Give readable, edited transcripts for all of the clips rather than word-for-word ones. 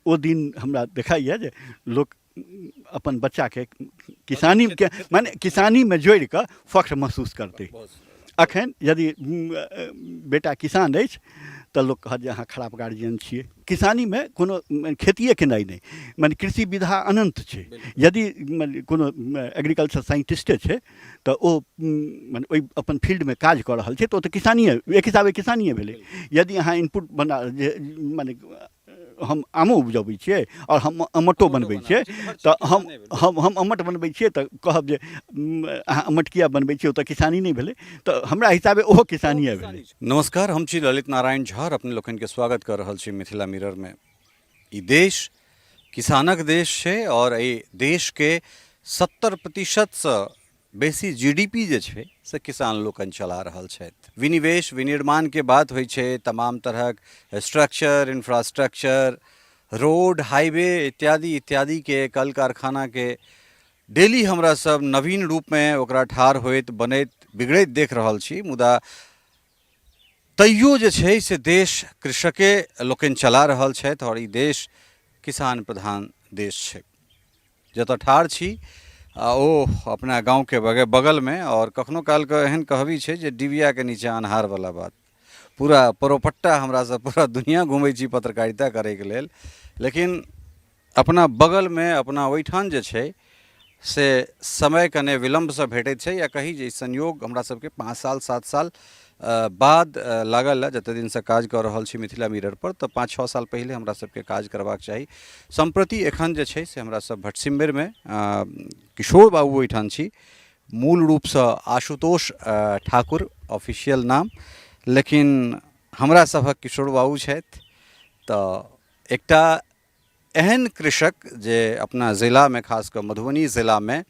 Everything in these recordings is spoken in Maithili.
ओ दिन हमरा देखाइए जे लोक अपन बच्चाके किसानीके माने किसानीमे जोड़ि कऽ फख्र महसूस करतै। अखन यदि बेटा किसान अछि तऽ लोक कहत जे अहाँ खराब गार्जियन छियै। किसानीमे कोनो खेतिए केनाइ नहि, मने कृषि विधा अनन्त छै। यदि मानि कोनो एग्रीकल्चर साइंटिस्टे छै तऽ ओ मने ओहि अपन फील्डमे काज कऽ रहल छै, तऽ ओ तऽ किसानिए, एक हिसाबे किसानिए भेलै। यदि अहाँ इनपुट बना जे मने हम आमो उपजबै छियै आओर हम अमटो बनबै छियै, तऽ हम हम हम अमट बनबै छियै तऽ कहब जे अहाँ अमट किया बनबै छियै, ओ तऽ किसानी नहि भेलै। तऽ हमरा हिसाबे ओहो किसानिए भेलै। नमस्कार, हम छी ललित नारायण झा, अपने लोकनिके स्वागत कऽ रहल छी मिथिला मिररमे। ई देश किसानक देश छै आओर एहि देशके 70%सँ बेसी जी डी पी जे छै से किसान लोकनि चला रहल छथि। विनिवेश विनिर्माणके बात होइ छै, तमाम तरहक स्ट्रक्चर, इन्फ्रास्ट्रक्चर, रोड, हाईवे इत्यादि इत्यादिके, कल कारखानाके डेली हमरा सब नवीन रूपमे ओकरा ठाढ़ होइत, बनैत, बिगड़ैत देख रहल छी। मुदा तैयो जे छै से देश कृषके लोकनि चला रहल छथि आओर ई देश किसान प्रधान देश छै। जतऽ ठाढ़ छी आ ओ अपना गाँवके बगलमे, आओर कखनो कालके एहन कहबी छै जे डिबियाके नीचाँ अन्हारवला बात। पूरा परोपट्टा हमरा सब पूरा दुनिआँ घुमै छी पत्रकारिता करैके लेल, लेकिन अपना बगलमे अपना ओहिठाम जे छै से समय कने विलम्बसँ भेटैत छै, या कही जे संयोग हमरा सबके 5 साल 7 साल बाद लागल हँ। जतेक दिनसँ काज कऽ रहल छी मिथिला मिररपर, तऽ 5-6 साल पहिले हमरा सबके काज करबाक चाही। सम्प्रति एखन जे छै से हमरा सब भटसिम्बेरमे किशोर बाबू ओहिठाम छी। मूल रूपसँ आशुतोष ठाकुर ऑफिशियल नाम, लेकिन हमरा सभक किशोर बाबू छथि। तऽ एकटा एहन कृषक जे अपना जिलामे, खास कऽ मधुबनी जिलामे,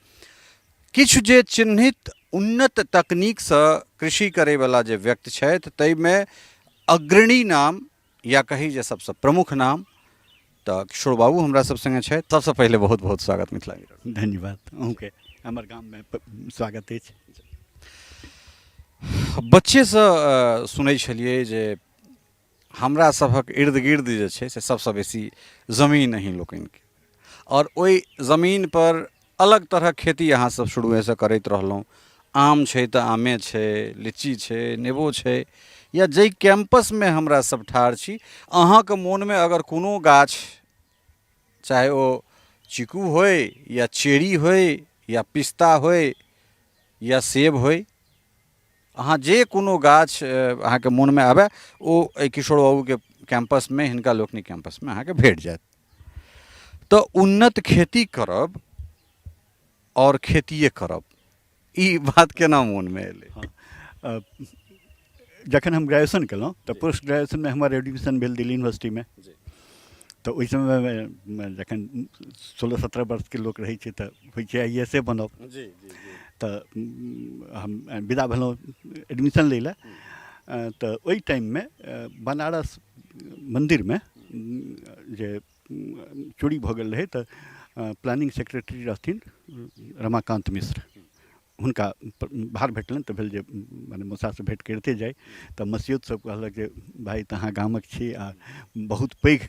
किछु जे चिन्हित उन्नत तकनीकसँ कृषि करैवला जे व्यक्ति छथि, ताहिमे अग्रणी नाम या कही जे सबसँ प्रमुख नाम तऽ किशोर बाबू हमरा सब सङ्गे छथि। सबसँ पहिले बहुत बहुत स्वागत मिथिला मिरर। धन्यवाद, अहूँके हमर गाममे स्वागत अछि। बच्चेसँ सुनै छलियै जे हमरा सभक इर्द गिर्द जे छै से सबसँ बेसी जमीन अहीं लोकनिके, आओर ओहि जमीनपर अलग तरहक खेती अहाँ सब शुरुएसँ करैत रहलहुँ। आम छै तऽ आमे छै, लीची छै, नेबो छै, या जाहि कैम्पसमे हमरा सब ठाढ़ छी, अहाँके मोनमे अगर कोनो गाछ, चाहे ओ चीकू होइ या चेरी होइ या पिस्ता होइ या सेब होइ, अहाँ जे कोनो गाछ अहाँके मोनमे आबय ओ एहि किशोर बाबूके कैम्पसमे, हिनका लोकनिक कैम्पसमे अहाँके भेट जायत। तऽ उन्नत खेती करब आओर खेतिए करब, ई बात केना मोनमे एलै? हँ, जखन हम ग्रेजुएशन केलहुँ तऽ पोस्ट ग्रेजुएशनमे हमर एडमिशन भेल दिल्ली यूनिवर्सिटीमे। तऽ ओहि समयमे जखन 16-17 वर्षके लोक रहै छै तऽ होइ छै I S A बनब। तऽ हम विदा भेलहुँ एडमिशन लै लए। तऽ ओहि टाइममे बनारस मन्दिरमे जे चोरी भऽ गेल रहै, तऽ प्लानिंग सेक्रेटरी रहथिन रमाकान्त मिश्र, हुनका भार भेटलनि। तऽ भेल जे मने मौसासँ भेँट करिते जाइ। तऽ मसियौत सब कहलक जे भाइ तऽ अहाँ गामक छी आ बहुत पैघ,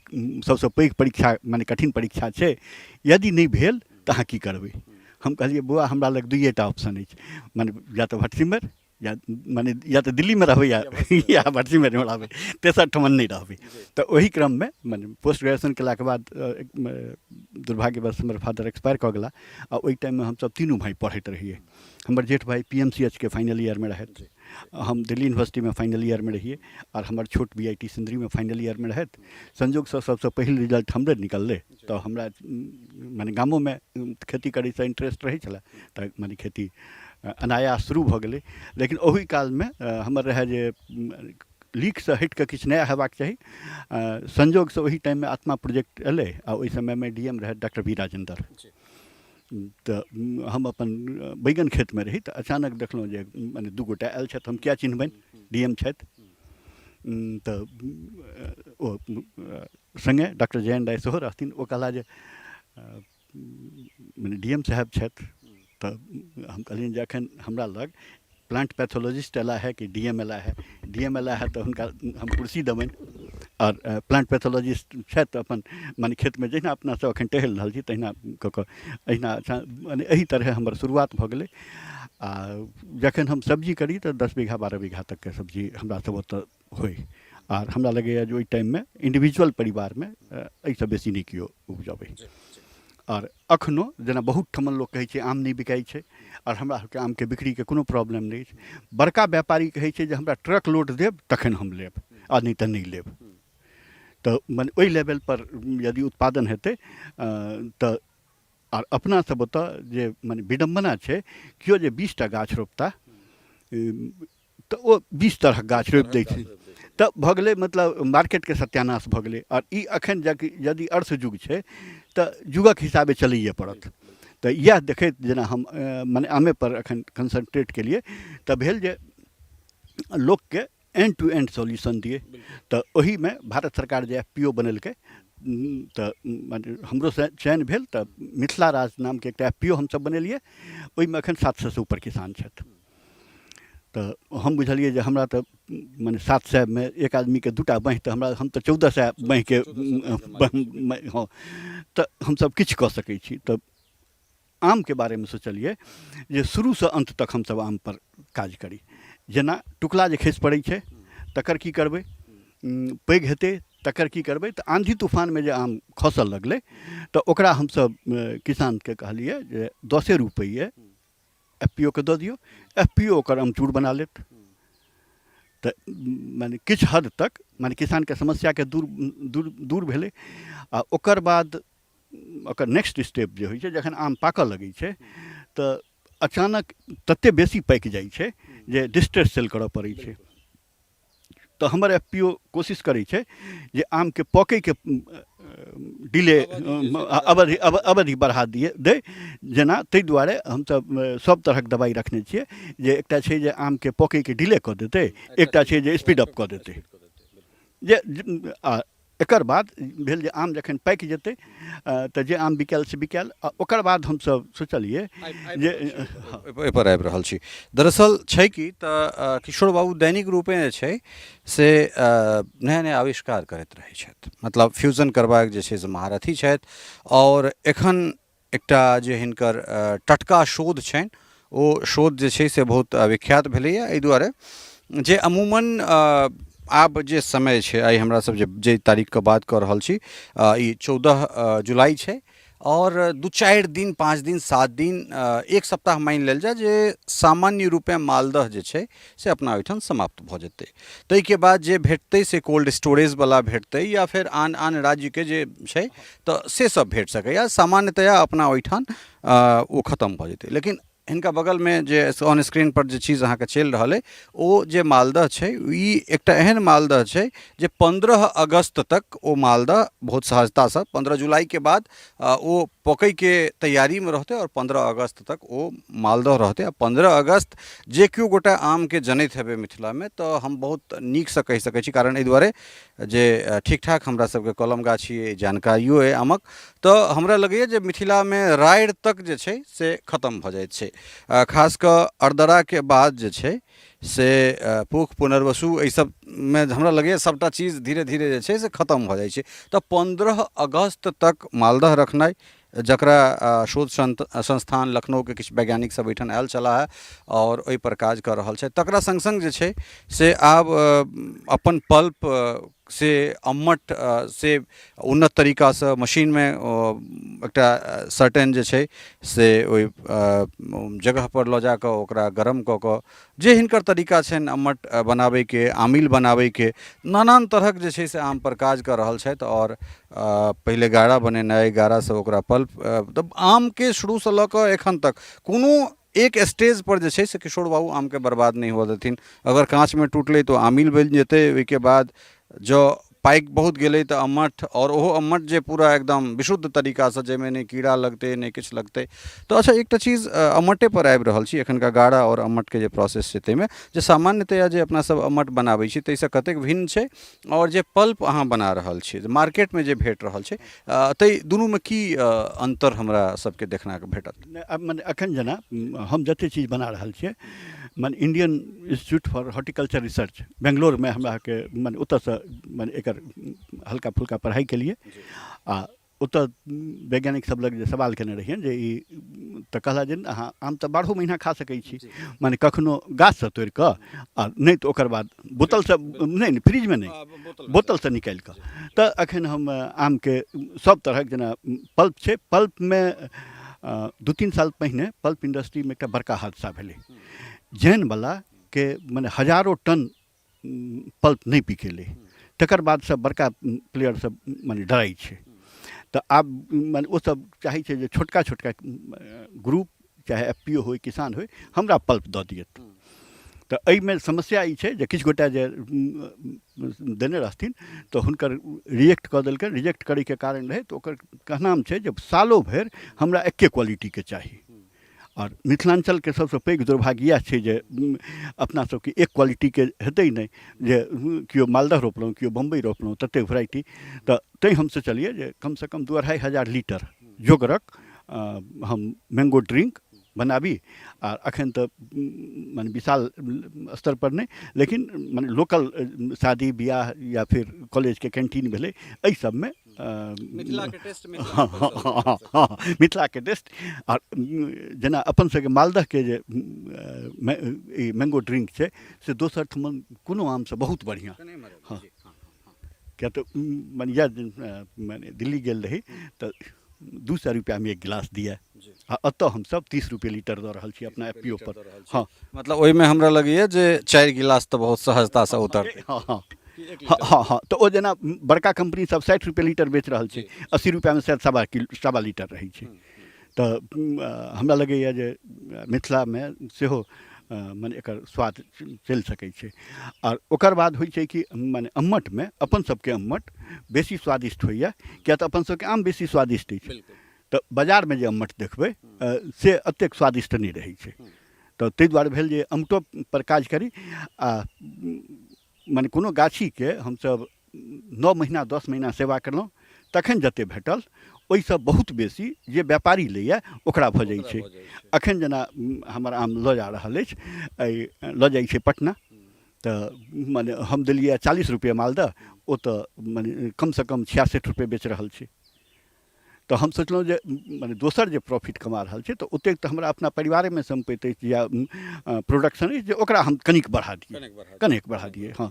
सबसँ पैघ परीक्षा, मने कठिन परीक्षा छै, यदि नहि भेल तऽ अहाँ की करबै? हम कहलियै बौआ, हमरा लग दुइए टा ऑप्शन अछि, मने या तऽ भटसिमैर या मने या तऽ दिल्लीमे रहबै या भटसिमैरमे रहबै, तेसर ठमन नहि रहबै। तऽ ओहि क्रममे मने पोस्ट ग्रेजुएशन केलाके बाद दुर्भाग्यवश हमर फादर एक्सपायर कऽ गेला, आ ओहि टाइममे हमसभ तीनू भाइ पढ़ैत रहियै। हमर जेठ भाइ पी एम सी एच के फाइनल ईयरमे रहथि, हम दिल्ली यूनिवर्सिटीमे फाइनल ईयरमे रहियै, आओर हमर छोट बी I T सिन्दरीमे फाइनल ईयरमे रहथि। संयोगसँ सबसँ पहिल रिजल्ट हमरे निकललै। तऽ हमरा मने गामोमे खेती करैसँ इंट्रेस्ट रहै छलए, तऽ मने खेती अनायास शुरू भऽ गेलै। लेकिन ओहि कालमे हमर रहए जे लीकसँ हटि कऽ किछु नया हेबाक चाही। संयोगसँ ओहि टाइममे आत्मा प्रोजेक्ट एलै, आ ओहि समयमे डी एम रहथि डॉक्टर बी राजेन्द्र। तऽ हम अपन बैगन खेतमे रही तऽ अचानक देखलहुँ जे मने दू गोटा आयल छथि। हम किया चिन्हबनि, डी एम छथि। तऽ ओ सङ्गे डॉक्टर जयन राय सेहो रहथिन। ओ कहला जे मने डी एम साहेब छथि। तऽ हम कहलियनि जे एखन हमरा लग प्लांट पैथोलॉजिस्ट अयला है कि डी एम अयला है? डी एम अयला है तऽ हुनका हम कुर्सी देबनि, आओर प्लान्ट पैथोलॉजिस्ट छथि अपन मने खेतमे जहिना अपनासभ एखन टहलि रहल छी तहिना कऽ कऽ एहिना मने एहि तरहे हमर शुरुआत भऽ गेलै। आ जखन हम सब्जी करी तऽ 10 बीघा 12 बीघा तकके सब्जी हमरा सब ओतऽ होइ, आर हमरा लगैए जे ओहि टाइममे इंडिविजुअल परिवारमे एहिसँ बेसी नहि केओ उपजबै। आर एखनो जेना बहुत ठमन लोक कहै छै आम नहि बिकाइ छै, आर हमरा सबके आमके बिक्रीके कोनो प्रॉब्लम नहि अछि। बड़का व्यापारी कहै छै जे हमरा ट्रक लोड देब तखन हम लेब, आ नहि तऽ नहि लेब। तऽ मने ओहि लेवलपर यदि उत्पादन हेतै तऽ आर अपना सब ओतऽ जे मने विडम्बना छै, केओ जे 20टा गाछ रोपता तऽ ओ 20 तरहक गाछ रोपि दै छै, तऽ भऽ गेलै मतलब मार्केटके सत्यानाश भऽ गेलै। आओर ई एखन यदि अर्थ युग छै तऽ युगक हिसाबे चलैए पड़त। तऽ इएह देखैत जेना हम मने आमेपर एखन कंसन्ट्रेट केलिए तऽ भेल जे लोकके एंड टू एंड सॉल्यूशन दिए। तऽ ओहिमे भारत सरकार जे एफ पी ओ बनेलकै तऽ मने हमरो चयन भेल, तऽ मिथिला राज नामके एकटा एफ पी ओ हमसब बनेलिए, ओहिमे एखन 700सँ ऊपर किसान छथि। तऽ हम बुझलिए जे हमरा तऽ मने 700मे एक आदमीके 2टा बाँहि, तऽ हम तऽ 1400 बाँहिके हँ, तऽ हमसब किछु कऽ सकै छी। तऽ आमके बारेमे सोचलिए जे शुरूसँ अन्त तक हमसब आमपर काज करी। जेना टुकला जे खसि पड़ै छै तकर की करबै, पैघ हेतै तकर की करबै। तऽ आँधी तूफानमे जे आम खसऽ लगलै तऽ ओकरा हमसब किसानके कहलिए जे 10 रुपैए एफ पी ओ के दऽ दियौ, एफ पी ओ ओकर अमचूर बना लेत। तऽ मने किछु हद तक मने किसानके समस्याके दूर दूर दूर भेलै। आ ओकर बाद ओकर नेक्स्ट स्टेप जे होइ छै, जखन आम पाकऽ लगै छै तऽ अचानक तते बेसी पाकि जाइ छै जे डिस्ट्रेस सेल करऽ पड़ै छै। तऽ हमर एफ पी ओ कोशिश करै छै जे आमके पकैके डिले अवधि अवधि बढ़ा दिए दै जेना। ताहि दुआरे हमसब सब तरहक दबाइ रखने छियै, जे एकटा छै जे आमके पकैके डिले कऽ देतै, एकटा छै जे स्पीड अप कऽ देतै। जे आ एकर बाद भेल जे आम जखन पाकि जेतै तऽ जे आम बिकायल से बिकायल। आ ओकर बाद हमसब सोचलियै जे ओहिपर आबि रहल छी। दरअसल छै कि तऽ किशोर बाबू दैनिक रूपे जे छै से नया नया आविष्कार करैत रहै छथि, मतलब फ्यूजन करबाक जे छै से महारथी छथि। आओर एखन एकटा जे हिनकर टटका शोध छनि ओ शोध जे छै से बहुत विख्यात भेलैए, एहि दुआरे जे अमूमन आब जे समय छै, आइ हमरा सब जे जाहि तारीखके बात कऽ रहल छी ई 14 जुलाई छै, आओर 2-4 दिन 5 दिन 7 दिन 1 सप्ताह मानि लेल जाय जे सामान्य रूपे मालदह जे छै से अपना ओहिठाम समाप्त भऽ जेतै। ताहिके बाद जे भेटतै से कोल्ड स्टोरेजवला भेटतै या फेर आन आन राज्यके जे छै तऽ से सब भेट सकैए, सामान्यतया अपना ओहिठाम ओ खतम भऽ जेतै। लेकिन हिनका बगलमे जे ऑन स्क्रीन पर जे चीज अहाँके चलि रहल अइ ओ जे मालदह छै, ई एकटा एहन मालदह छै जे 15 अगस्त तक ओ मालदह बहुत सहजतासँ 15 जुलाइके बाद ओ पकैके तैयारीमे रहतै आओर 15 अगस्त तक ओ मालदह रहतै। आ 15 अगस्त जे केओ गोटा आमके जनैत हेबै मिथिलामे तऽ हम बहुत नीकसँ कहि सकै छी, कारण एहि दुआरे जे ठीक ठाक हमरा सबके कलम गाछी अइ, जानकारियो अइ आमक, तऽ हमरा लगैए जे मिथिलामे राड़ि तक जे छै से खतम भऽ जाइत छै। खास कऽ अरदराके बाद जे छै से पुख पुनर्वसु एहि सबमे हमरा लगैए सबटा चीज धीरे धीरे जे छै से खतम भऽ जाइ छै। तऽ 15 अगस्त तक मालदह रखनाइ, जकरा शोध संस्थान लखनऊके किछु वैज्ञानिक सब एहिठाम आयल छलाह आओर ओहिपर काज कऽ रहल छथि, तकरा सङ्ग सङ्ग जे छै से आब अपन पल्प से अम्मट से उन्नत तरीकासँ मशीनमे एकटा सर्टेन जे छै से ओहि जगहपर लऽ जाकऽ ओकरा गरम कऽ कऽ जे हिनकर तरीका छनि अम्मट बनाबैके, आमिल बनाबैके, नानान तरहक जे छै से आमपर काज कऽ रहल छथि। आओर पहिले गारा बनेनाइ, गारासँ ओकरा पल्प, तऽ आमके शुरूसँ लऽ कऽ एखन तक कोनो एक स्टेजपर जे छै से किशोर बाबू आमके बर्बाद नहि हुअ देथिन। अगर काँचमे टुटलै तऽ ओ आमिल बनि जेतै, ओहिके बाद जँ पाकि बहुत गेलै तऽ अम्मट, आओर ओहो अम्मट जे पूरा एकदम विशुद्ध तरीकासँ जाहिमे नहि कीड़ा लगतै नहि किछु लगतै। तऽ अच्छा एकटा चीज अम्मटेपर आबि रहल छी, एखनका गाड़ा आओर अम्मटके जे प्रोसेस छै ताहिमे जे सामान्यतया जे अपना सब अम्मट बनाबै छी ताहिसँ कतेक भिन्न छै, आओर जे पल्प अहाँ बना रहल छी मार्केटमे जे भेट रहल छै ताहि दुनूमे की अन्तर हमरा सबके देखनाके भेटत? मने एखन जेना हम जतेक चीज बना रहल छियै, मने Indian Institute for Horticulture Research बेंगलोरमे हमरा अहाँके मने ओतऽसँ मने एकर ओकर हल्का फुल्का पढ़ाइ केलियै। आ ओतऽ वैज्ञानिक सब लग जे सवाल केने रहियनि जे ई, तऽ कहला जे अहाँ आम तऽ बारहो महीना खा सकै छी, माने कखनो गाछसँ तोड़ि कऽ आ नहि तऽ ओकर बाद बोतलसँ, नहि नहि फ्रिजमे नहि, बोतलसँ निकालि कऽ। तऽ एखन हम आमके सब तरहक जेना पल्प छै, पल्पमे 2-3 साल पहिने पल्प इंडस्ट्रीमे एकटा बड़का हादसा भेलै, जैनवलाके मने हजारो टन पल्प नहि बिकेलै। तकर बादसँ बड़का प्लेयर सब मने डराइ छै, तऽ आब मने ओसब चाहै छै जे छोटका छोटका ग्रुप चाहे एफ पी ओ होइ किसान होइ हमरा पल्प दऽ दिअ। तऽ एहिमे समस्या ई छै जे किछु गोटा जे देने रहथिन तऽ हुनकर रिजेक्ट कऽ देलकनि। रिजेक्ट करैके कारण रहै तऽ ओकर कहनाम छै जे सालो भरि हमरा एक्के क्वालिटीके चाही। आओर मिथिलाञ्चलके सबसँ पैघ दुर्भाग्य इएह छै जे अपना सबके एक क्वालिटीके हेतै नहि, जे केओ मालदह रोपलहुँ केओ बम्बइ रोपलहुँ, ततेक वेराइटी। तऽ तैँ हम सोचलियै जे कमसँ कम 2-2.5 हजार लीटर जोगरक हम मैंगो ड्रिंक बनाबी। आ एखन तऽ मने विशाल स्तरपर नहि, लेकिन मने लोकल शादी बियाह या फिर कॉलेजके कैन्टीन भेलै, एहि सबमे मिथिलाके टेस्ट, हँ हँ हँ मिथिलाके टेस्ट। आ जेना अपन सबके मालदहके जे ई मैंगो ड्रिंक छै से दोसर ठमन कोनो आमसँ बहुत बढ़िआँ। हँ, किया तऽ माने इएह माने दिल्ली गेल रही तऽ 200 रुपैआमे एक गिलास दिए, आ एतऽ हमसब 30 रुपैए लीटर दऽ रहल छी अपना एफ पी ओ पर। हँ, मतलब ओहिमे हमरा लगैए जे 4 गिलास तऽ बहुत सहजतासँ उतरतै। हँ हँ हँ हँ तऽ ओ जेना बड़का कम्पनी सब 60 रुपैए लीटर बेच रहल छै, 80 रुपैआमे शायद 1.25 किलो 1.25 लीटर रहै छै। तऽ हमरा लगैए जे मिथिलामे सेहो मने एकर स्वाद चलि सकै छै। आओर ओकर बाद होइ छै कि मने अम्मटमे अपन सबके अम्मट बेसी स्वादिष्ट होइए, किएक तऽ अपन सबके आम बेसी स्वादिष्ट अछि। तऽ बाजारमे जे अम्मट देखबै से एतेक स्वादिष्ट नहि रहै छै। तऽ ताहि दुआरे भेल जे अम्मटोपर काज करी। आ मने कोनो गाछीके हमसब 9 महीना 10 महीना सेवा केलहुँ, तखन जतेक भेटल ओहिसँ बहुत बेसी जे व्यापारी लैए ओकरा भऽ जाइ छै। एखन जेना हमर आम लऽ जा रहल अछि, एहि लऽ जाइ छै पटना, तऽ मने हम देलियै 40 रुपैए मालदह, ओ तऽ मने कमसँ कम 66 रुपैए बेच रहल छै। तऽ हम सोचलहुँ जे मने दोसर जे प्रॉफिट कमा रहल छै तऽ ओतेक तऽ हमरा अपना परिवारेमे सम्पति अछि या प्रोडक्शन अछि जे ओकरा हम कनिक बढ़ा दियै, कनिक बढ़ा दियै। हँ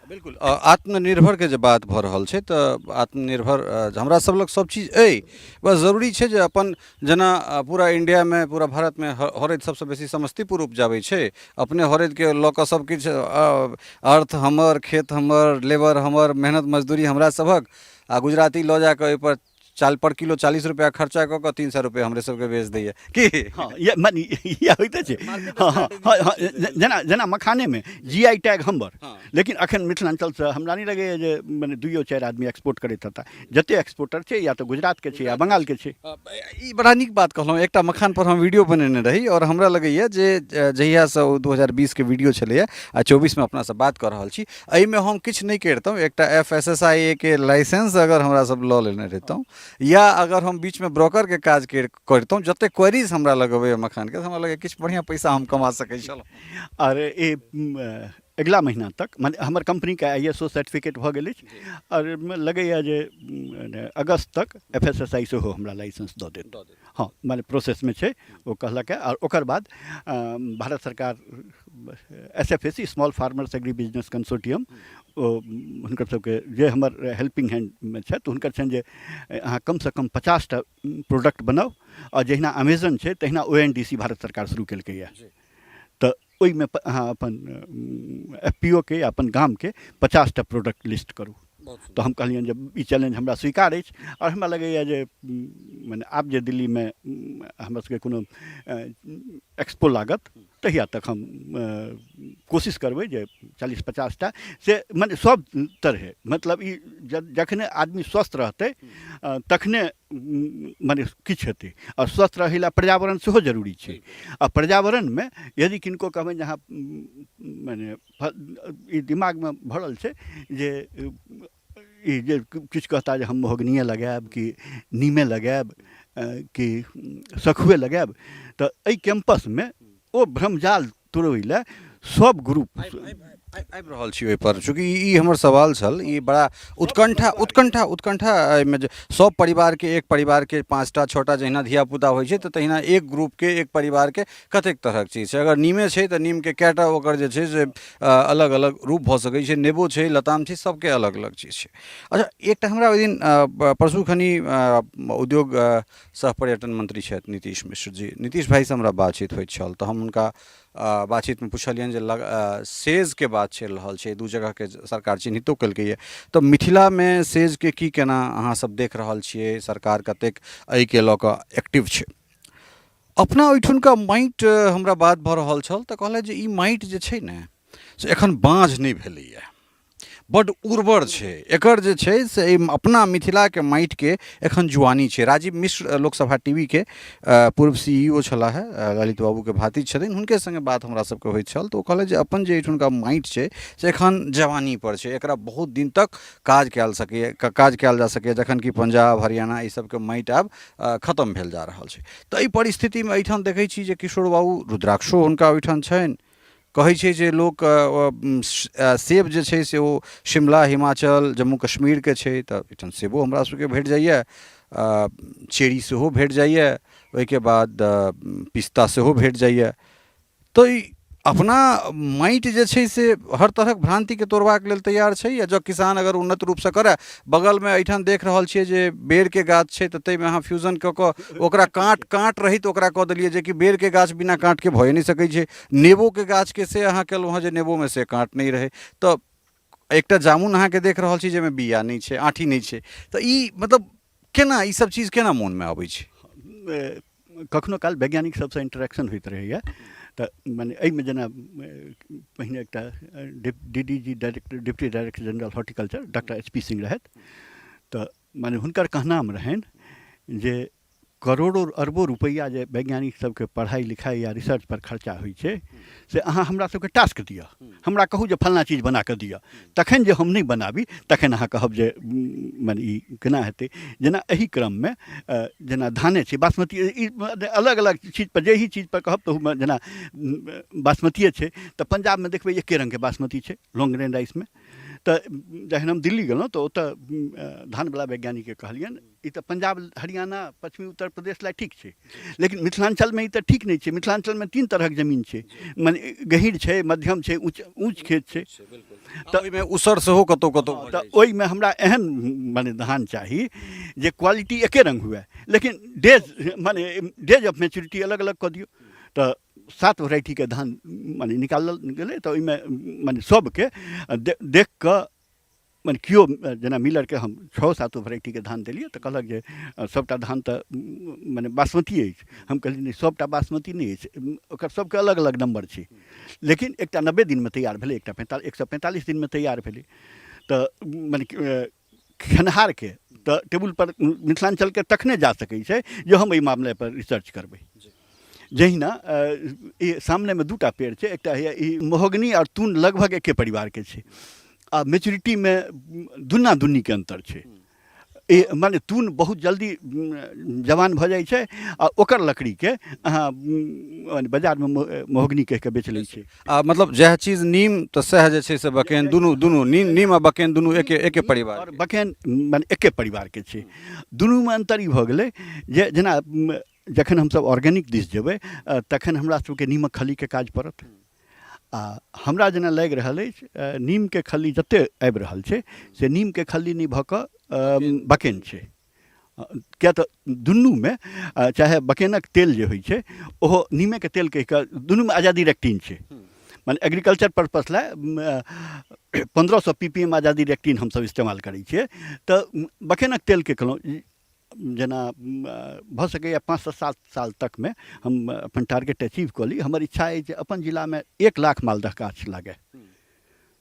बिल्कुल, आत्मनिर्भरके जे बात भऽ रहल छै तऽ आत्मनिर्भर हमरा सब लग सब चीज अइ, बस जरूरी छै जे अपन जेना पूरा इण्डियामे पूरा भारतमे हरदि सबसँ बेसी समस्तीपुर उपजाबै छै, अपने हरदिके लऽ कऽ सब किछु अर्थ हमर, खेत हमर, लेबर हमर, मेहनत मजदूरी हमरा सभक, आ गुजराती लऽ जाकऽ ओहिपर चाल पर किलो 40 रुपैआ खर्चा कऽ कऽ 300 रुपैआ हमरे सबके बेच दैए की। हँ, मने इएह होइते छै। हँ हँ हँ हँ जेना जेना मखानेमे जी I tag हमर, लेकिन अखन मिथिलाञ्चलसँ हमरा नहि लगैए जे मने 2-4 आदमी एक्सपोर्ट करैत हेता। जते एक्सपोर्टर छै या तऽ गुजरातके छै या बंगालके छै। ई बड़ा नीक बात कहलहुँ। एकटा मखानपर हम वीडियो बनेने रही आओर हमरा लगैए जे जहियासँ ओ 2020के वीडियो छलैए आ 24मे अपनासँ बात कऽ रहल छी, एहिमे हम किछु नहि करितहुँ। एकटा F S S I A के लाइसेंस अगर हमरा सब लऽ लेने रहितहुँ या अगर हम बीचमे ब्रोकरके काज करितहुँ, जतेक क्वेरीज हमरा लग अबैए मखानके, हमरा लगैए किछु बढ़िआँ पैसा हम कमा सकै छलहुँ। आओर ई अगिला महीना तक मने हमर कम्पनीके I S O certificate भऽ गेल अछि आओर लगैए जे अगस्त तक एफ एस एस I सेहो हमरा लाइसेंस दऽ देत। हँ, मने प्रोसेसमे छै ओ कहलक। आओर ओकर बाद भारत सरकार S F A C small farmers agri business consortium, ओ हुनकर सबके जे हमर हेल्पिंग हैंडमे छथि हुनकर छनि जे अहाँ कमसँ कम 50टा प्रोडक्ट बनाउ। आओर जहिना अमेजन छै तहिना O N D C Bharat सरकार शुरू केलकैए, तऽ ओहिमे अहाँ अपन एफ पी ओ के या अपन गामके 50टा प्रोडक्ट लिस्ट करू। तऽ हम कहलियनि जे ई चैलेंज हमरा स्वीकार अछि। आओर हमरा लगैए जे मने आब जे दिल्लीमे हमरा सबके कोनो एक्सपो लागत तहिया तक हम कोशिश करबै जे 40-50टा से मने सब तरहे, मतलब ई जखने आदमी स्वस्थ रहतै तखने मने किछु हेतै। आओर स्वस्थ रहै लए पर्यावरण सेहो जरूरी छै। आ पर्यावरणमे यदि किनको कहबनि जे अहाँ मने ई दिमागमे भरल छै जे ई जे किछु कहता जे हम महोगनिए लगायब कि नीमे लगायब कि सखुए लगायब, तऽ एहि कैम्पसमे ओ भ्रमजाल तोड़ै लए सब ग्रुप आबि रहल छी ओहिपर, चूँकि ई हमर सवाल छल, ई बड़ा उत्कंठा उत्कंठा उत्कंठा एहिमे जे सब परिवारके, एक परिवारके 5टा 6टा जहिना धियापुता होइ छै तऽ तहिना एक ग्रुपके एक परिवारके कतेक तरहक चीज छै। अगर नीमे छै तऽ नीमके कएटा ओकर जे छै से अलग अलग रूप भऽ सकै छै, नेबो छै, लताम छै, सबके अलग अलग चीज छै। अच्छा, एकटा हमरा ओहि दिन परसू खनी उद्योग सह पर्यटन मंत्री छथि नीतीश मिश्र जी, नीतीश भाइसँ हमरा बातचीत होइत छल तऽ हम हुनका बातचीतमे पुछलियनि जे लग सेजके बात चलि रहल छै, दू जगहके सरकार चिन्हितो केलकैए, तऽ मिथिलामे सेजके की केना अहाँ सब देख रहल छियै, सरकार कतेक एहिके लऽ कऽ एक्टिव छै? अपना ओहिठुनका माटि हमरा बात भऽ रहल छल तऽ कहलथि जे ई माटि जे छै ने से एखन बाँझ नहि भेलैए, बड्ड उर्वर छै, एकर जे छै से एहि अपना मिथिलाके माटिके एखन जुआनी छै। राजीव मिश्र लोकसभा टी वी के पूर्व सी ई ओ छलाह हे, ललित बाबूके भातिज छथिन, हुनके सङ्गे बात हमरा सबके होइत छल तऽ ओ कहलथि जे अपन जे एहिठुनका माटि छै से एखन जवानीपर छै, एकरा बहुत दिन तक काज कयल सकैए, काज कयल जा सकैए, जखन कि पंजाब हरियाणा ई सबके माटि आब खतम भेल जा रहल छै। तऽ एहि परिस्थितिमे एहिठाम देखै छी जे किशोर बाबू रुद्राक्षो हुनका ओहिठाम छनि, कहै छै जे लोक सेब जे छै से ओ शिमला हिमाचल जम्मू कश्मीरके छै, तऽ एहिठाम सेबो हमरा सबके भेट जाइए, चेरी सेहो भेट जाइए, ओहिके बाद पिस्ता सेहो भेट जाइए। तऽ ई अपना माटि जे छै से हर तरहक भ्रान्तिके तोड़बाक लेल तैयार छै, या जँ किसान अगर उन्नत रूपसँ करय। बगलमे एहिठाम देख रहल छियै जे बेरके गाछ छै तऽ ताहिमे अहाँ फ्यूजन कऽ कऽ ओकरा काँट काँट रहित ओकरा कऽ देलियै, जेकि बेरके गाछ बिना काँटके भए नहि सकै छै। नेबोके गाछके से अहाँ केलहुँ हँ जे नेबोमे से काँट नहि रहै। तऽ एकटा जामुन अहाँके देख रहल छी जाहिमे बीया नहि छै, आँठी नहि छै, तऽ ई मतलब केना ई सब चीज केना मोनमे अबै छै? कखनो काल वैज्ञानिक सबसँ इंटरेक्शन होइत रहैए, तऽ मने एहिमे जेना पहिने एकटा D D G director, deputy director general horticulture doctor H P Singh रहथि, तऽ मने हुनकर कहनाम रहनि जे करोड़ो अरबो रुपैआ जे वैज्ञानिक सबके पढ़ाइ लिखाइ या रिसर्च पर खर्चा होइ छै से अहाँ हमरा सबके टास्क दिअ, हमरा कहू जे फल्लाँ चीज बना कऽ दिअ, तखन जे हम नहि बनाबी तखन अहाँ कहब जे मने ई केना हेतै। जेना एहि क्रममे जेना धाने छै बासमती, ई अलग अलग चीजपर जाहि चीजपर कहब तहूमे जेना बासमतिए छै तऽ पंजाबमे देखबै एके रङ्गके बासमती छै लॉन्ग ग्रेन राइसमे। तऽ जखन हम दिल्ली गेलहुँ तऽ ओतऽ धानवला वैज्ञानिकके कहलियनि ई तऽ पंजाब हरियाणा पश्चिमी उत्तर प्रदेश लए ठीक छै, लेकिन मिथिलाञ्चलमे ई तऽ ठीक नहि छै। मिथिलाञ्चलमे 3 तरहक जमीन छै, मने गहीँर छै, मध्यम छै, ऊँच ऊँच खेत छै, तऽ ओहिमे उसर सेहो कतहु कतहु। तऽ ओहिमे हमरा एहन मने धान चाही जे क्वालिटी एके रङ्ग हुए, लेकिन डेज मने डेज ऑफ मैच्योरिटी अलग अलग कऽ दियौ। तऽ 7 वेराइटीके धान मने निकालल गेलै, तऽ ओहिमे मने सबके देख कऽ मने केओ जेना मिलरके हम 6-7 वेराइटीके धान देलियै तऽ कहलक जे सभटा धान तऽ मने बासमती अछि। हम कहलियै नहि, सभटा बासमती नहि अछि, ओकर सभके अलग अलग नम्बर छै, लेकिन एकटा 90 दिनमे तैयार भेलै, एकटा 145 दिनमे तैयार भेलै। तऽ मने खेनिहारके तऽ टेबुलपर मिथिलाञ्चलके तखने जा सकै छै जे हम एहि मामलापर रिसर्च करबै। जहिना ई सामनेमे 2टा पेड़ छै, एकटा होइए ई महोगनी आओर तून लगभग एके परिवारके छै, आ मैच्योरिटीमे दुन्ना दुन्नीके अन्तर छै। ई मने तून बहुत जल्दी जवान भऽ जाइ छै आ ओकर लकड़ीके अहाँ मने बाजारमे महोगनी कहिके बेच लै छै। आ मतलब जएह चीज नीम तऽ सएह जे छै से बकेन, दुनू दुनू नीम नीम आ बकेन दुनू एके एके परिवार आओर बकेन मने एके परिवारके छै। दुनूमे अन्तर ई भऽ गेलै जे जेना जखन हमसब ऑर्गेनिक दिस जेबै तखन हमरा सबके नीमक खलीके काज पड़त। आ हमरा जेना लागि रहल अछि नीमके खल्ली जतेक आबि रहल छै से नीमके खल्ली नहि भऽ कऽ बकेन छै, किया तऽ दुनूमे चाहे बकेनक तेल जे होइ छै ओहो नीमेके तेल कहि कऽ दुनूमे आजादी रेक्टिन छै। मने एग्रीकल्चर पर्पस लए 1500 PPM आजादी रेक्टिन हमसब इस्तेमाल करै छियै। तऽ बकेनक तेलके कहलहुँ जेना भऽ सकैए 5 से 7 साल तकमे हम अपन टारगेट अचीव कऽ ली। हमर इच्छा अछि जे अपन जिलामे 1 लाख मालदह गाछ लागय,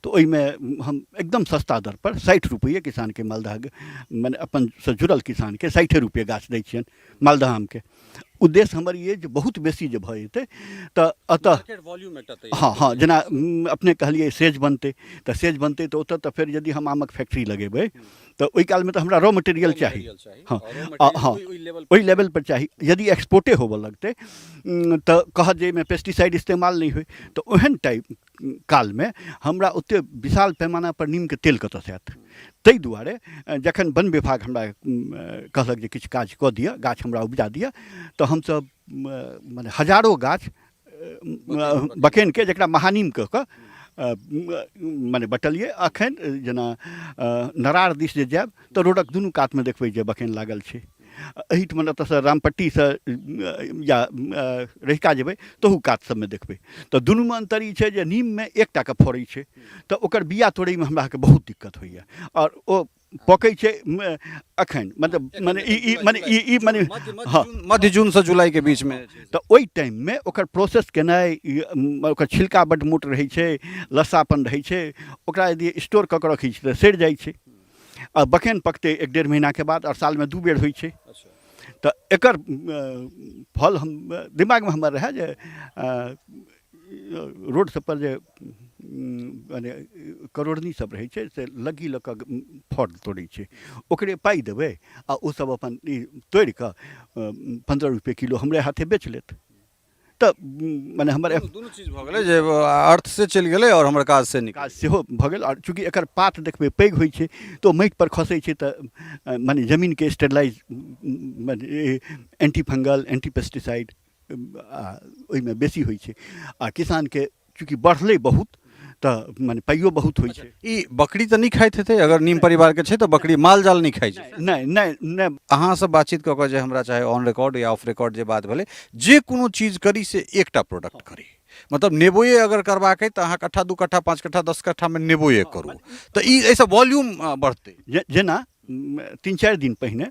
तऽ ओहिमे हम एकदम सस्ता दरपर 60 रुपैए किसानके मालदह मने अपनसँ जुड़ल किसानके 60 रुपैए गाछ दै छियनि मालदह आमके। उद्देश्य हमर ई अइ जे बहुत बेसी जे भऽ जेतै तऽ एतऽ हँ हँ जेना अपने कहलियै सेज बनतै, तऽ सेज बनतै तऽ ओतऽ तऽ फेर यदि हम आमक फैक्ट्री लगेबै तऽ ओहि कालमे तऽ हमरा रॉ मटेरियल चाही। हँ हँ, ओहि लेवलपर चाही। यदि एक्सपोर्टे होबऽ लगतै तऽ कहत जे एहिमे पेस्टिसाइड इस्तेमाल नहि होइ, तऽ ओहन टाइप कालमे हमरा ओतेक विशाल पैमानापर नीमके तेल कतऽसँ आयत? ताहि दुआरे जखन वन विभाग हमरा कहलक जे किछु काज कऽ दिअ, गाछ हमरा उपजा दिअ, तऽ हमसभ मने हजारो गाछ बकेनके, जकरा महानीम कऽ कऽ मने बटलियै। एखन जेना नरार दिस जे जायब तऽ रोडक दुनू कातमे देखबै जे बकेन लागल छै। एहिठमन एतऽसँ रामपट्टीसँ या रहिका जेबै तहू कात सबमे देखबै। तऽ दुनूमे अन्तर ई छै जे नीममे एकटाके फड़ै छै तऽ ओकर बिया तोड़ैमे हमरा अहाँके बहुत दिक्कत होइए, आओर ओ पकै छै अखन, मतलब मने ई ई मने ई ई मने हँ, मध्य जूनसँ जुलाइके बीचमे। तऽ ओहि टाइममे ओकर प्रोसेस केनाइ, ओकर छिलका बड्ड मोट रहै छै, लस्सापन रहै छै, ओकरा यदि स्टोर कऽ कऽ रखै छी तऽ सड़ि जाइ छै। आ बकेन पकतै 1-1.5 महीनाके बाद, आओर सालमे 2 बेर होइ छै। तऽ एकर फल हम दिमागमे हमर रहए जे रोड सबपर जे मने करोड़नी सब रहै छै से लग्गी लऽ कऽ फड़ तोड़ै छै, ओकरे पाइ देबै आ ओसब अपन ई तोड़िकऽ 15 रुपैए किलो हमरे हाथे बेच लेत। तऽ मने हमर दुनू चीज भऽ गेलै जे अर्थ से चलि गेलै आओर हमर काज से निकल काज सेहो भऽ गेल। आओर चूँकि एकर पात देखबै पैघ होइ छै तऽ ओ माटिपर खसै छै, तऽ मने जमीनके स्टेरलाइज, मने एंटी फंगल, एंटी पेस्टिसाइड आ ओहिमे बेसी होइ छै। आ किसानके चूँकि बढ़लै बहुत तऽ मने पाइयो बहुत होइ छै। ई बकरी तऽ नहि खाइत हेतै? अगर नीम परिवारके छै तऽ बकरी माल जाल नहि खाइ छै? नहि नहि नहि। अहाँसँ बातचीत कऽ कऽ जे हमरा चाहे ऑन रिकॉर्ड या ऑफ रिकॉर्ड जे बात भेलै, जे कोनो चीज करी से एकटा प्रोडक्ट करी, मतलब नेबोए अगर करबाक अइ तऽ अहाँ कट्ठा, 2 कट्ठा, 5 कट्ठा, 10 कट्ठामे नेबोए करू, तऽ ई एहिसँ वॉल्यूम बढ़तै। जेना 3-4 दिन पहिने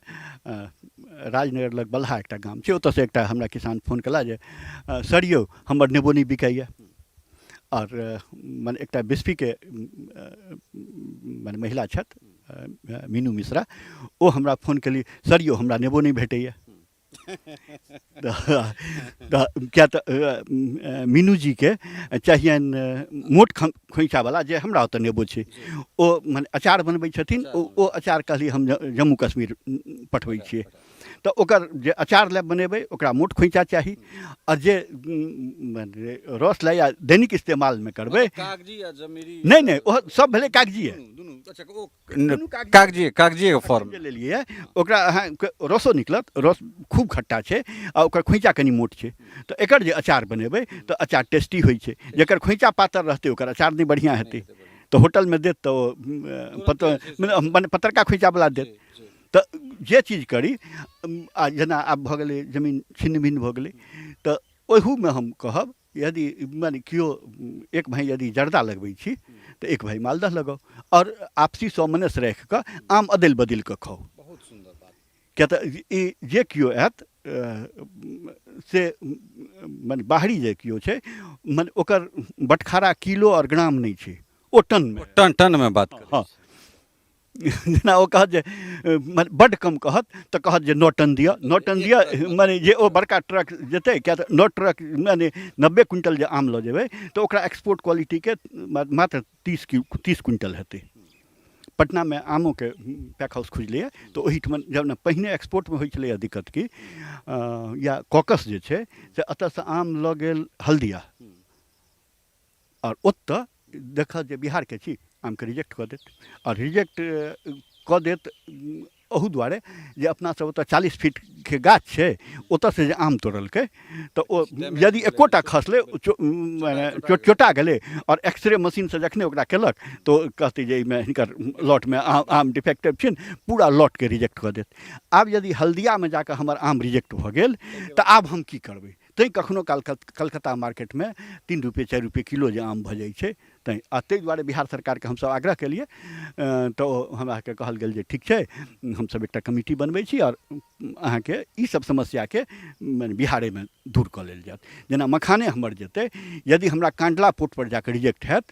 राजनगर लग बलहा एकटा गाम छै, ओतऽसँ एकटा हमरा किसान फोन केला जे सर यौ, हमर नेबो नहि बिकाइए। आओर मने एकटा बिस्फीके मने महिला छथि मीनू मिश्रा, ओ हमरा फोन केली, सर यौ, हमरा नेबो नहि भेटैए। तऽ किया तऽ मीनूजीके चाहियनि मोट खोँइछावला, जे हमरा ओतऽ नेबो छै, ओ मने अचार बनबै छथिन। ओ अचार कहली हम जम्मू कश्मीर पठबै छियै, तऽ ओकर जे अचार लए बनेबै ओकरा मोट खोँइछा चाही, आ जे मने रस लए या दैनिक इस्तेमालमे करबै। नहि नहि, ओ सब भेलै कागजिए। कागजी, कागजीए फॉर्म जे लेलियै, ओकरा अहाँके रसो निकलत, रस खूब खट्टा छै आ ओकर खोँइचा कनि मोट छै, तऽ एकर जे अचार बनेबै तऽ अचार टेस्टी होइ छै। जकर खोँइचा पातर रहतै ओकर अचार नहि बढ़िआँ हेतै, तऽ होटलमे देत तऽ ओ मने पतरका खोँइचावला देत। तऽ जे चीज करी, आ जेना आब भऽ गेलै जमीन छिन्न भिन्न भऽ गेलै, तऽ ओहूमे हम कहब यदि मने केओ एक भाइ यदि जर्दा लगबै छी तऽ एक भाइ मालदह लगाउ, आओर आपसी सामंजस्य राखि कऽ आम अदलि बदलि कऽ खाउ। बहुत सुन्दर बात। किया तऽ ई जे केओ आयत से मने बाहरी जे केओ छै, मने ओकर बटखारा किलो आओर ग्राम नहि छै, ओ टनमे। टन टनमे बात करै। हँ, जेना ओ कहत जे मने बड्ड कम कहत तऽ कहत जे 9 टन दिअ, 9 टन दिअ, मने जे ओ बड़का ट्रक जेतै। किया तऽ 9 ट्रक मने 90 क्विंटल जे आम लऽ जेबै तऽ ओकरा एक्सपोर्ट क्वालिटीके मात्र 30 क्विंटल हेतै। पटनामे आमोके पैक हाउस खुजलैए, तऽ ओहिठमन जब ने पहिने एक्सपोर्टमे होइ छलैए दिक्कत की या कॉकस जे छै से एतऽसँ आम लऽ गेल हल्दिया, आओर ओतऽ देखत जे बिहारके छी, आमके रिजेक्ट कऽ देत। आओर रिजेक्ट कऽ देत अहू दुआरे जे अपना सब ओतऽ 40 फीटके गाछ छै, ओतऽसँ जे आम तोड़लकै तऽ ओ यदि एकोटा खसलै, मने चोटा गेलै, आओर एक्सरे मशीनसँ जखने ओकरा केलक तऽ ओ कहतै जे एहिमे हिनकर लॉटमे आम डिफेक्टिव छै, पूरा लॉटके रिजेक्ट कऽ देत। आब यदि हल्दियामे जाकऽ हमर आम रिजेक्ट भऽ गेल तऽ आब हम की करबै? तैँ कखनो काल कलकत्ता मार्केटमे 3 रुपैए 4 रुपैए किलो जे आम भऽ जाइ छै, तैँ आ ताहि दुआरे बिहार सरकारके हमसभ आग्रह केलिए तऽ ओ हमरा अहाँके कहल गेल जे ठीक छै, हमसभ एकटा कमिटी बनबै छी आओर अहाँके ईसब समस्याके मने बिहारेमे दूर कऽ लेल जायत। जेना मखाने हमर जेतै, यदि हमरा काण्डला पोर्टपर जाकऽ रिजेक्ट हैत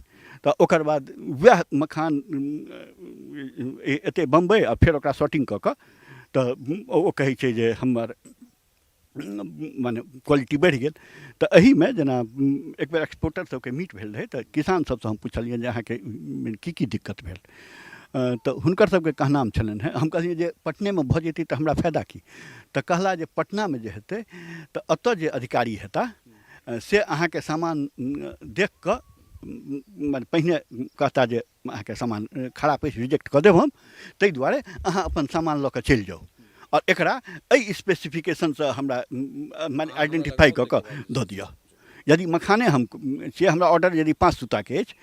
तऽ ओकर बाद वएह मखान एतै बम्बइ, आ फेर ओकरा शॉर्टिंग कऽ कऽ तऽ ओ कहै छै जे हमर मने क्वालिटी बढ़ि गेल। तऽ एहिमे जेना एक बेर एक्सपोर्टर सबके मीट भेल रहै तऽ किसान सबसँ हम पुछलियनि जे अहाँके की की दिक्कत भेल? तऽ हुनकर सबके कहनाम छलनि हेँ। हम कहलियै जे पटनेमे भऽ जेतै तऽ हमरा फायदा की? तऽ कहला जे पटनामे जे हेतै तऽ एतऽ जे अधिकारी हेता से अहाँके सामान देख कऽ मने पहिने कहता जे अहाँके सामान खराब अछि, रिजेक्ट कऽ देब हम, ताहि दुआरे अहाँ अपन सामान लऽ कऽ चलि जाउ आओर एकरा एहि स्पेसिफिकेशनसँ हमरा मने आइडेंटिफाइ कऽ कऽ दऽ दिअ। यदि मखाने हम छियै, हमरा ऑर्डर यदि 5 सूताके अछि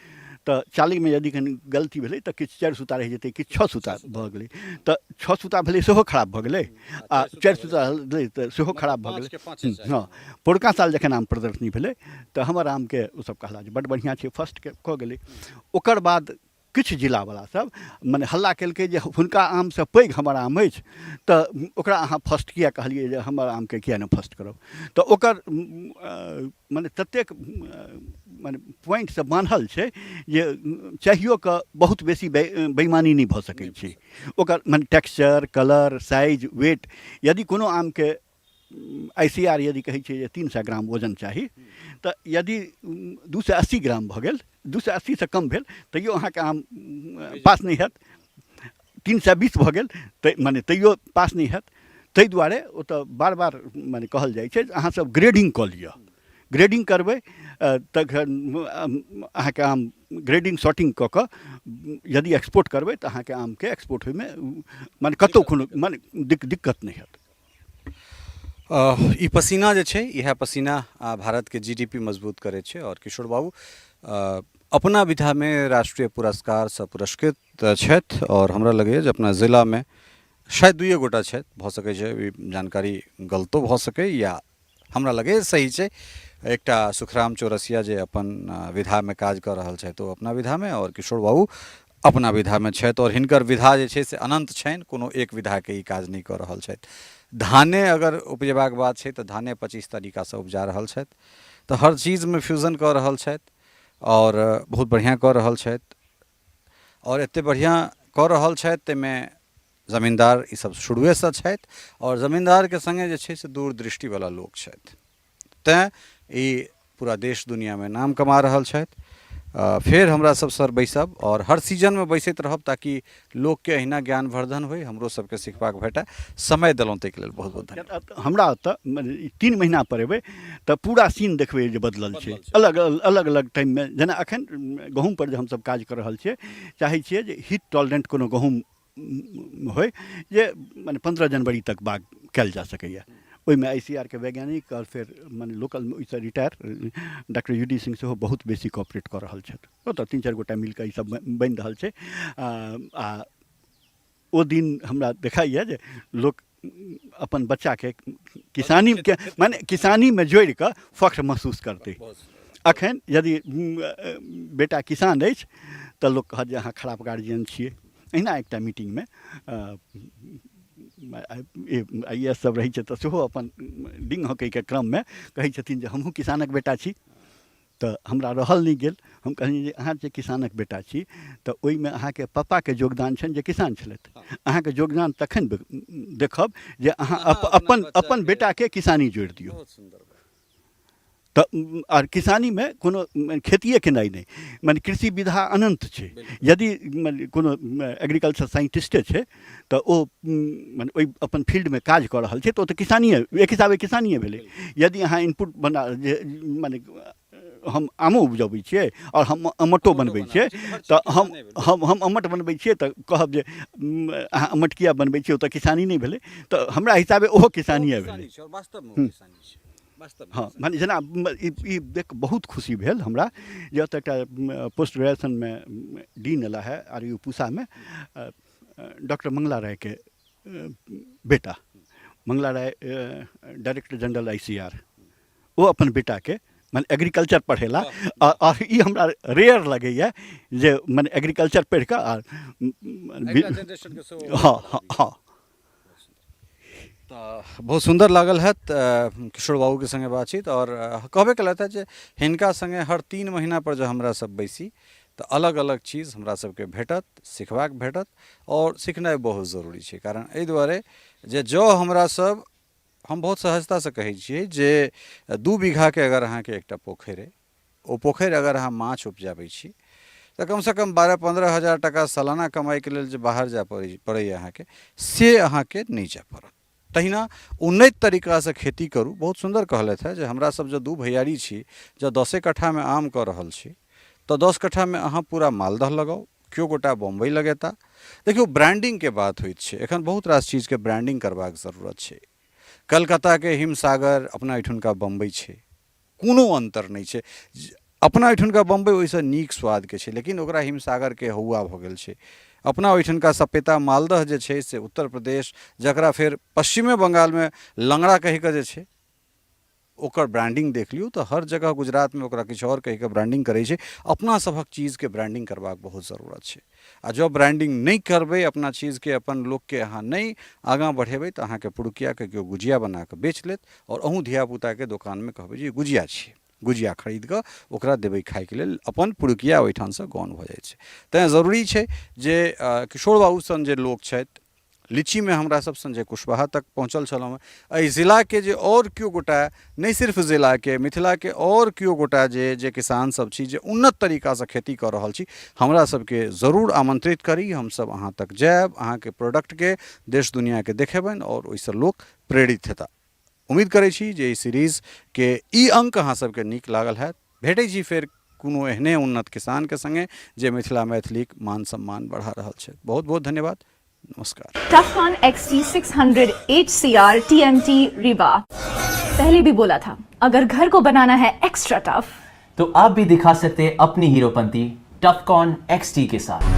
तऽ चालीमे यदि कनि गलती भेलै तऽ किछु 4 सूता रहि जेतै, किछु 6 सूता भऽ गेलै, तऽ 6 सूता भेलै सेहो खराब भऽ गेलै आ 4 सूता भेलै तऽ सेहो खराब भऽ गेलै। हँ, पौरका साल जखन आम प्रदर्शनी भेलै तऽ हमर आमके ओसभ कहला जे बड्ड बढ़िआँ छै, फर्स्टके कऽ गेलै। ओकर बाद किछु जिलावला सब मने हल्ला केलकै जे हुनका आमसँ पैघ हमर आम अछि, तऽ ओकरा अहाँ फर्स्ट किए कहलियै, जे हमर आमके किए नहि फर्स्ट करब? तऽ ओकर मने ततेक मने पॉइंटसँ बान्हल छै जे चाहियो कऽ बहुत बेसी बेईमानी नहि भऽ सकै छै। ओकर मने टेक्सचर, कलर, साइज, वेट, यदि कोनो आमके आई सी आर यदि कहै छै जे 300 ग्राम वजन चाही, तऽ यदि 280 ग्राम भऽ गेल, 280सँ कम भेल, तैयो अहाँके आम पास नहि हैत। 320 भऽ गेल तऽ मने तैयो पास नहि हैत। ताहि दुआरे ओतऽ बार बार मने कहल जाइ छै जे अहाँसब ग्रेडिंग कऽ लिअ। ग्रेडिंग करबै तखन अहाँके आम ग्रेडिंग शॉर्टिंग कऽ कऽ यदि एक्सपोर्ट करबै तऽ अहाँके आमके एक्सपोर्ट होइमे मने कतहु कोनो मने दिक्कत नहि हैत। ई पसीना जे छै, इएह पसीना भारतके जीडीपी मजबूत करै छै। आओर किशोर बाबू अपना विधामे राष्ट्रीय पुरस्कारसँ पुरस्कृत छथि आओर हमरा लगैए जे अपना जिलामे शायद दुइए गोटा छथि, भऽ सकै छै ई जानकारी गलतो भऽ सकै या हमरा लगैए सही छै। एकटा सुखराम चौरसिया जे अपन विधामे काज कऽ रहल छथि ओ अपना विधामे, आओर किशोर बाबू अपना विधामे छथि। आओर हिनकर विधा जे छै से अनन्त छनि, कोनो एक विधाके ई काज नहि कऽ रहल छथि। धाने अगर उपजेबाक बात छै तऽ धाने 25 तरीकासँ उपजा रहल छथि, तऽ हर चीजमे फ्यूजन कऽ रहल छथि आओर बहुत बढ़िआँ कऽ रहल छथि। आओर एतेक बढ़िआँ कऽ रहल छथि ताहिमे जमीन्दार ईसब शुरुएसँ छथि आओर जमीन्दारके सङ्गे जे छै से दूरदृष्टिवला लोक छथि, तैँ ई पूरा देश दुनिआँमे नाम कमा रहल छथि। फेर हमरा सब सर बैसब आओर हर सीजनमे बैसैत रहब ताकि लोकके अहिना ज्ञानवर्धन होइ, हमरो सबके सिखबाक भेटय। समय देलहुँ ताहिके लेल बहुत बहुत धन्यवाद। हमरा ओतऽ 3 महीना पर एबै तऽ पूरा सीन देखबै जे बदलल छै, अलग अलग अलग टाइममे। जेना एखन गहूँम पर जे हमसब काज कऽ रहल छियै, चाहै छियै जे हीट टॉलरेंट कोनो गहूँम होइ जे मने 15 जनवरी तक बाग कयल जा सकैए। ओहिमे आई सी आर के वैज्ञानिक आओर फेर मने लोकल ओहिसँ retire doctor U D Singh सेहो बहुत बेसी कोऑपरेट कऽ रहल छथि। ओतऽ 3-4 गोटा मिलकऽ ईसब बनि रहल छै। आ ओ दिन हमरा देखाइए जे लोक अपन बच्चाके किसानीके माने किसानीमे जोड़िकऽ फख्र महसूस करतै। अखन यदि बेटा किसान अछि तऽ लोक कहत जे अहाँ खराब गार्जियन छियै। अहिना एकटा मीटिंगमे I A S सब रहै छै तऽ सेहो अपन डिंग हँकैके क्रममे कहै छथिन जे हमहूँ किसानक बेटा छी, तऽ हमरा रहल नहि गेल। हम कहलियनि जे अहाँ जे किसानक बेटा छी तऽ ओहिमे अहाँके पापाके योगदान छनि जे किसान छलथि, अहाँके योगदान तखन देखब जे अहाँ अपन अपन बेटाके किसानी जोड़ि दियौ। तऽ आर किसानीमे कोनो खेतिए केनाइ नहि, मने कृषि विधा अनन्त छै। यदि मने कोनो एग्रीकल्चर साइंटिस्टे छै तऽ ओ मने ओहि अपन फील्डमे काज कऽ रहल छै, तऽ ओ तऽ किसानिए एक हिसाबे किसानिए भेलै। यदि अहाँ इनपुट बना जे मने हम आमो उपजबै छियै आओर हम अमटो बनबै छियै, तऽ हम हम हम अमट बनबै छियै तऽ कहब जे अहाँ अमट किया बनबै छियै, ओ तऽ किसानी नहि भेलै। तऽ हमरा हिसाबे ओहो किसानिए भेलै। हँ, मने जेना ई देख बहुत खुशी भेल हमरा जे ओतऽ एकटा पोस्ट ग्रेजुएशनमे डीन एला है आर यू पूसामे, डॉक्टर मंगला रायके बेटा, Mangala Rai director general I C R, ओ अपन बेटाके मने एग्रीकल्चर पढ़ेला। आ ई हमरा रेयर लगैए जे मने एग्रीकल्चर पढ़ि कऽ आ हँ हँ हँ। तऽ बहुत सुन्दर लागल हैत किशोर बाबूके सङ्गे बातचीत। आओर कहबे केलथि हेँ जे हिनका सङ्गे हर 3 महीनापर जँ हमरा सब बैसी तऽ अलग अलग चीज हमरा सबके भेटत, सिखबाक भेटत। आओर सिखनाइ बहुत जरूरी छै, कारण एहि दुआरे जे जँ हमरा सब हम बहुत सहजतासँ कहै छियै जे 2 बीघाके अगर अहाँके एकटा पोखरि अइ, ओ पोखरि अगर अहाँ माछ उपजाबै छी तऽ कमसँ कम 12-15 हजार टाका सालाना कमाइके लेल जे बाहर जाय पड़ैए अहाँके, से अहाँके नहि जाय पड़त। तहिना उन्नति तरीकासँ खेती करू। बहुत सुन्दर कहलथि हेँ जे हमरा सब जँ 2 भैयारी छी, जँ 10 कट्ठामे आम कऽ रहल छी तऽ 10 कट्ठामे अहाँ पूरा मालदह लगाउ, केओ गोटा बम्बइ लगेता। देखियौ, ब्रांडिंगके बात होइत छै, एखन बहुत रास चीजके ब्रांडिंग करबाक जरूरत छै। कलकत्ताके हिमसागर अपना एहिठुनका बम्बइ छै, कोनो अन्तर नहि छै। अपना एहिठुनका बम्बइ ओहिसँ नीक स्वादके छै, लेकिन ओकरा हिमसागरके हौआ भऽ गेल छै। अपना ओहिठुनका सपेता मालदह जे छै से उत्तर प्रदेश, जकरा फेर पश्चिमे बंगालमे लंगड़ा कहिकऽ जे छै ओकर ब्रांडिंग देख लियौ तऽ हर जगह गुजरातमे ओकरा किछु आओर कहिकऽ ब्रांडिंग करै छै। अपना सभक चीजके ब्रांडिंग करबाक बहुत जरूरत छै, आ जँ ब्रांडिंग नहि करबै अपना चीजके, अपन लोकके अहाँ नहि आगाँ बढ़ेबै तऽ अहाँके पुरुकियाके केओ गुजिया बनाकऽ बेच लेत, आओर अहूँ धियापुताके दोकानमे कहबै जे ई गुजिया छियै, गुजिया खरीद कऽ ओकरा देबै खाइके लेल, अपन पुरुकिया ओहिठामसँ गौन भऽ जाइ छै। तैँ जरूरी छै जे किशोर बाबू सन जे लोक छथि, लीचीमे हमरा सब संजय कुशवाहा तक पहुँचल छलहुँ हेँ, एहि जिलाके जे आओर केओ गोटा, नहि सिर्फ जिलाके, मिथिलाके आओर केओ गोटा जे जे किसान सब छी, जे उन्नत तरीकासँ खेती कऽ रहल छी, हमरा सबके जरूर आमन्त्रित करी। हमसब अहाँ तक जायब, अहाँके प्रोडक्टके देश दुनिआँके देखेबनि आओर ओहिसँ लोक प्रेरित हेता। उम्मीद करै छी जे एहि सीरीजके ई अङ्क अहाँ सबके नीक लागल हैत। भेटै छी फेर कोनो एहने उन्नत किसानके सङ्गे जे मिथिला मैथिलीक मान सम्मान बढ़ा रहल छथि। बहुत बहुत धन्यवाद, नमस्कार। Tufcon XT600 HCR TMT Rewa। पहले भी बोला था, अगर घर को बनाना है एक्स्ट्रा टफ तो आप भी दिखा सकते हैं अपनी हीरोपंती टफकॉन XT के साथ।